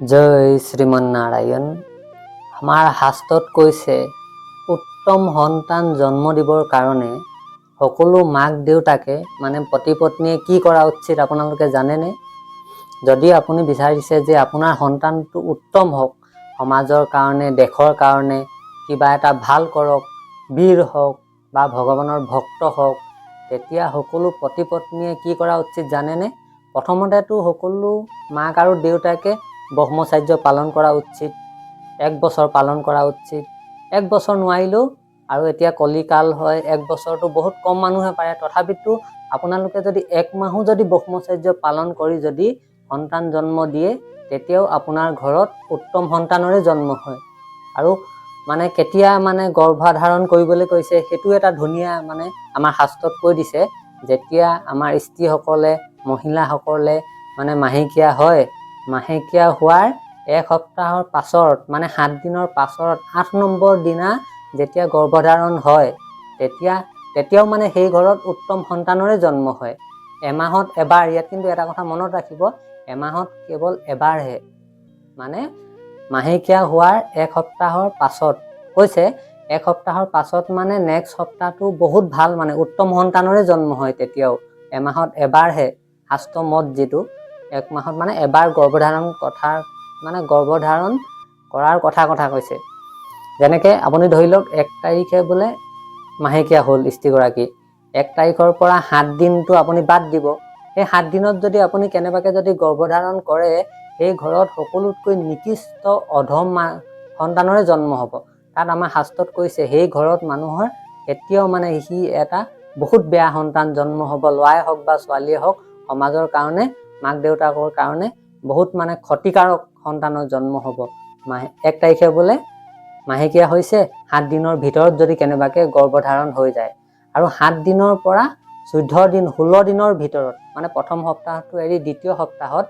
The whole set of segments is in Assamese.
জয় শ্ৰীমন নাৰায়ণ। আমাৰ শাস্ত্ৰত কৈছে, উত্তম সন্তান জন্ম দিবৰ কাৰণে সকলো মাক দেউতাকে, মানে পতি পত্নীয়ে কি কৰা উচিত, আপোনালোকে জানেনে? যদি আপুনি বিচাৰিছে যে আপোনাৰ সন্তানটো উত্তম হওক, সমাজৰ কাৰণে, দেশৰ কাৰণে কিবা এটা ভাল কৰক, বীৰ হওক বা ভগৱানৰ ভক্ত হওক, তেতিয়া সকলো পতি পত্নীয়ে কি কৰা উচিত জানেনে? প্ৰথমতেতো সকলো মাক আৰু দেউতাকে ব্ৰহ্মচৰ্য পালন কৰা উচিত, এক বছৰ পালন কৰা উচিত। এক বছৰ নোৱাৰিলেও, আৰু এতিয়া কলিকাল হয়, এক বছৰটো বহুত কম মানুহে পাৰে, তথাপিতো আপোনালোকে যদি এক মাহো যদি ব্ৰহ্মচৰ্য পালন কৰি যদি সন্তান জন্ম দিয়ে, তেতিয়াও আপোনাৰ ঘৰত উত্তম সন্তানৰে জন্ম হয়। আৰু মানে কেতিয়া মানে গৰ্ভধাৰণ কৰিবলৈ কৈছে, সেইটো এটা ধুনীয়া মানে আমাৰ শাস্ত্ৰত কৈ দিছে। যেতিয়া আমাৰ স্ত্ৰীসকলে, মহিলাসকলে মানে মাহেকীয়া হয়, মাহেকীয়া হোৱাৰ এক সপ্তাহৰ পাছত, মানে 7 দিনৰ পাছত 8 নম্বৰ দিনা যেতিয়া গৰ্ভধাৰণ হয়, তেতিয়াও মানে সেই ঘৰত উত্তম সন্তানৰে জন্ম হয়। এমাহত এবাৰ। ইয়াত কিন্তু এটা কথা মনত ৰাখিব, এমাহত কেৱল এবাৰহে, মানে মাহেকীয়া হোৱাৰ এক সপ্তাহৰ পাছত কৈছে। এক সপ্তাহৰ পাছত মানে নেক্সট সপ্তাহটো বহুত ভাল, মানে উত্তম সন্তানৰে জন্ম হয় তেতিয়াও। এমাহত এবাৰহে শাস্ত্ৰ মত যিটো, এক মাহত মানে এবাৰ গৰ্ভধাৰণ কথা, মানে গৰ্ভধাৰণ কৰাৰ কথা কথা কৈছে। যেনেকৈ আপুনি ধৰি লওক, 1 তাৰিখে বোলে মাহেকীয়া হ'ল স্ত্ৰীগৰাকী, 1 তাৰিখৰ পৰা 7 দিনটো আপুনি বাদ দিব। সেই 7 দিনত যদি আপুনি কেনেবাকৈ যদি গৰ্ভধাৰণ কৰে, সেই ঘৰত সকলোতকৈ নিকৃষ্ট অধম সন্তানৰে জন্ম হ'ব। তাত আমাৰ শাস্ত্ৰত কৈছে, সেই ঘৰত মানুহৰ কেতিয়াও মানে সি এটা বহুত বেয়া সন্তান জন্ম হ'ব, ল'ৰাই হওক বা ছোৱালীয়ে হওক, সমাজৰ কাৰণে, মাক দেউতাকৰ কাৰণে বহুত মানে ক্ষতিকাৰক সন্তানৰ জন্ম হ'ব। মাহে 1 তাৰিখে বোলে মাহেকীয়া হৈছে, 7 দিনৰ ভিতৰত যদি কেনেবাকৈ গৰ্ভধাৰণ হৈ যায়, আৰু 7 দিনৰ পৰা 14 দিন, 16 দিনৰ ভিতৰত, মানে প্ৰথম সপ্তাহটো এৰি দ্বিতীয় সপ্তাহত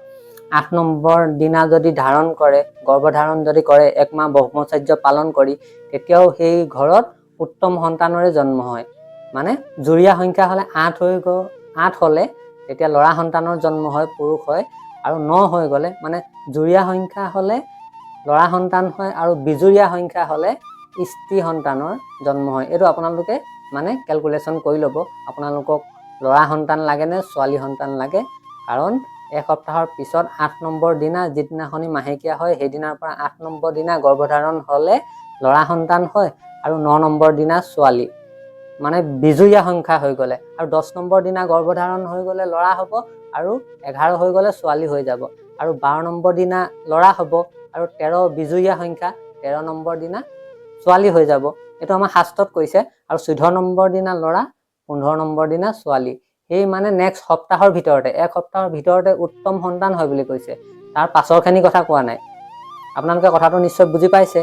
8 নম্বৰ দিনা যদি ধাৰণ কৰে, গৰ্ভধাৰণ যদি কৰে, এক মাহ ব্ৰহ্মচৰ্য পালন কৰি, তেতিয়াও সেই ঘৰত উত্তম সন্তানৰে জন্ম হয়। মানে যুৰীয়া সংখ্যা হ'লে 8 হৈ গ'ল, 8 হ'লে তেতিয়া ল'ৰা সন্তানৰ জন্ম হয়, পুৰুষ হয়। আৰু ন হৈ গ'লে, মানে যুৰীয়া সংখ্যা হ'লে ল'ৰা সন্তান হয় আৰু বিজুৰীয়া সংখ্যা হ'লে স্ত্ৰী সন্তানৰ জন্ম হয়। এইটো আপোনালোকে মানে কেলকুলেশ্যন কৰি ল'ব, আপোনালোকক ল'ৰা সন্তান লাগে নে ছোৱালী সন্তান লাগে। কাৰণ এসপ্তাহৰ পিছত 8 নম্বৰ দিনা, যিদিনাখনি মাহেকীয়া হয়, সেইদিনাৰ পৰা 8 নম্বৰ দিনা গৰ্ভধাৰণ হ'লে ল'ৰা সন্তান হয় আৰু 9 নম্বৰ দিনা ছোৱালী, মানে বিজুৰীয়া সংখ্যা হৈ গ'লে। আৰু 10 নম্বৰ দিনা গৰ্ভধাৰণ হৈ গ'লে ল'ৰা হ'ব আৰু 11 হৈ গ'লে ছোৱালী হৈ যাব। আৰু 12 নম্বৰ দিনা ল'ৰা হ'ব আৰু 13 বিজুৰীয়া সংখ্যা, 13 নম্বৰ দিনা ছোৱালী হৈ যাব। এইটো আমাৰ শাস্ত্ৰত কৈছে। আৰু 14 নম্বৰ দিনা ল'ৰা, 15 নম্বৰ দিনা ছোৱালী। সেই মানে নেক্সট সপ্তাহৰ ভিতৰতে, এক সপ্তাহৰ ভিতৰতে উত্তম সন্তান হয় বুলি কৈছে। তাৰ পাছৰখিনি কথা কোৱা নাই। আপোনালোকে কথাটো নিশ্চয় বুজি পাইছে।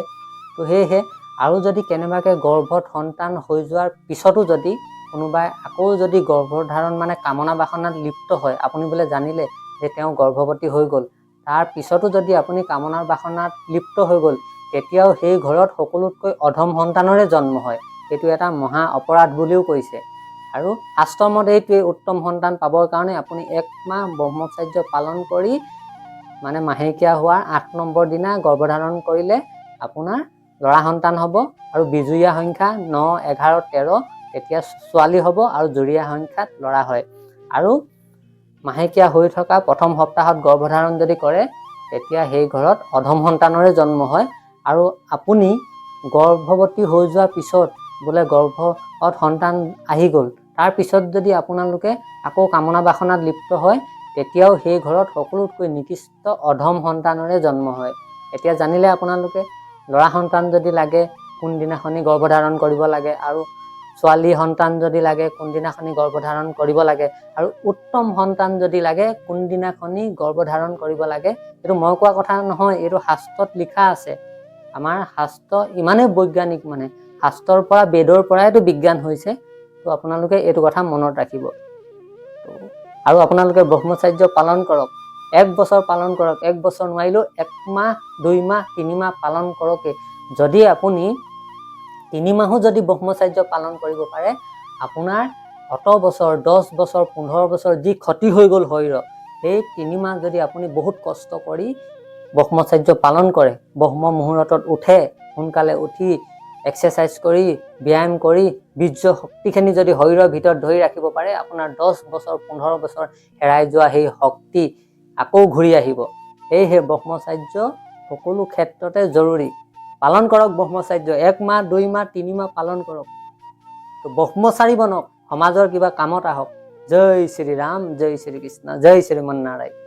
তো সেয়েহে আৰু যদি কেনেবাকৈ গৰ্ভত সন্তান হৈ যোৱাৰ পিছতো যদি কোনোবাই আকৌ যদি গৰ্ভধাৰণ মানে কামনা বাসনাত লিপ্ত হয়, আপুনি বোলে জানিলে যে তেওঁ গৰ্ভৱতী হৈ গ'ল, তাৰ পিছতো যদি আপুনি কামনাৰ বাসনাত লিপ্ত হৈ গ'ল, তেতিয়াও সেই ঘৰত সকলোতকৈ অধম সন্তানৰে জন্ম হয়। সেইটো এটা মহা অপৰাধ বুলিও কৈছে। আৰু শাস্ত্ৰমত এইটোৱে, উত্তম সন্তান পাবৰ কাৰণে আপুনি এক মাহ ব্ৰহ্মচৰ্য পালন কৰি মানে মাহেকীয়া হোৱাৰ 8 নম্বৰ দিনা গৰ্ভধাৰণ কৰিলে আপোনাৰ ল'ৰা সন্তান হ'ব। আৰু বিজুৰীয়া সংখ্যা 9, 11, 13, তেতিয়া ছোৱালী হ'ব আৰু যুৰীয়া সংখ্যাত ল'ৰা হয়। আৰু মাহেকীয়া হৈ থকা প্ৰথম সপ্তাহত গৰ্ভধাৰণ যদি কৰে, তেতিয়া সেই ঘৰত অধম সন্তানৰে জন্ম হয়। আৰু আপুনি গৰ্ভৱতী হৈ যোৱাৰ পিছত বোলে গৰ্ভত সন্তান আহি গ'ল, তাৰ পিছত যদি আপোনালোকে আকৌ কামনা বাসনাত লিপ্ত হয়, তেতিয়াও সেই ঘৰত সকলোতকৈ নিকৃষ্ট অধম সন্তানৰে জন্ম হয়। এতিয়া জানিলে আপোনালোকে, ল'ৰা সন্তান যদি লাগে কোনদিনাখনি গৰ্ভধাৰণ কৰিব লাগে আৰু ছোৱালী সন্তান যদি লাগে কোনদিনাখনি গৰ্ভধাৰণ কৰিব লাগে আৰু উত্তম সন্তান যদি লাগে কোনদিনাখনি গৰ্ভধাৰণ কৰিব লাগে। এইটো মই কোৱা কথা নহয়, এইটো শাস্ত্ৰত লিখা আছে। আমাৰ শাস্ত্ৰ ইমানেই বৈজ্ঞানিক, মানে শাস্ত্ৰৰ পৰা, বেদৰ পৰাইতো বিজ্ঞান হৈছে। তো আপোনালোকে এইটো কথা মনত ৰাখিব। তো আৰু আপোনালোকে ব্ৰহ্মচৰ্য পালন কৰক, এক বছৰ পালন কৰক। এক বছৰ নোৱাৰিলেও এক মাহ, 2 মাহ, 3 মাহ পালন কৰকে। যদি আপুনি 3 মাহো যদি ব্ৰহ্মচৰ্য পালন কৰিব পাৰে, আপোনাৰ অত বছৰ, 10 বছৰ, 15 বছৰ যি ক্ষতি হৈ গ'ল শৰীৰত, সেই 3 মাহ যদি আপুনি বহুত কষ্ট কৰি ব্ৰহ্মচৰ্য পালন কৰে, ব্ৰহ্ম মুহূৰ্তত উঠে, সোনকালে উঠি এক্সাৰচাইজ কৰি, ব্যায়াম কৰি বীৰ্য শক্তিখিনি যদি শৰীৰৰ ভিতৰত ধৰি ৰাখিব পাৰে, আপোনাৰ 10 বছৰ, 15 বছৰ হেৰাই যোৱা সেই শক্তি আকৌ ঘূৰি আহিব। সেয়েহে ব্ৰহ্মচৰ্য সকলো ক্ষেত্ৰতে জৰুৰী। পালন কৰক ব্ৰহ্মচৰ্য। এক মাহ, 2 মাহ, 3 মাহ পালন কৰক। তো ব্ৰহ্মচাৰী বনক, সমাজৰ কিবা কামত আহক। জয় শ্ৰীৰাম, জয় শ্ৰীকৃষ্ণ, জয় শ্ৰীমন নাৰায়ণ।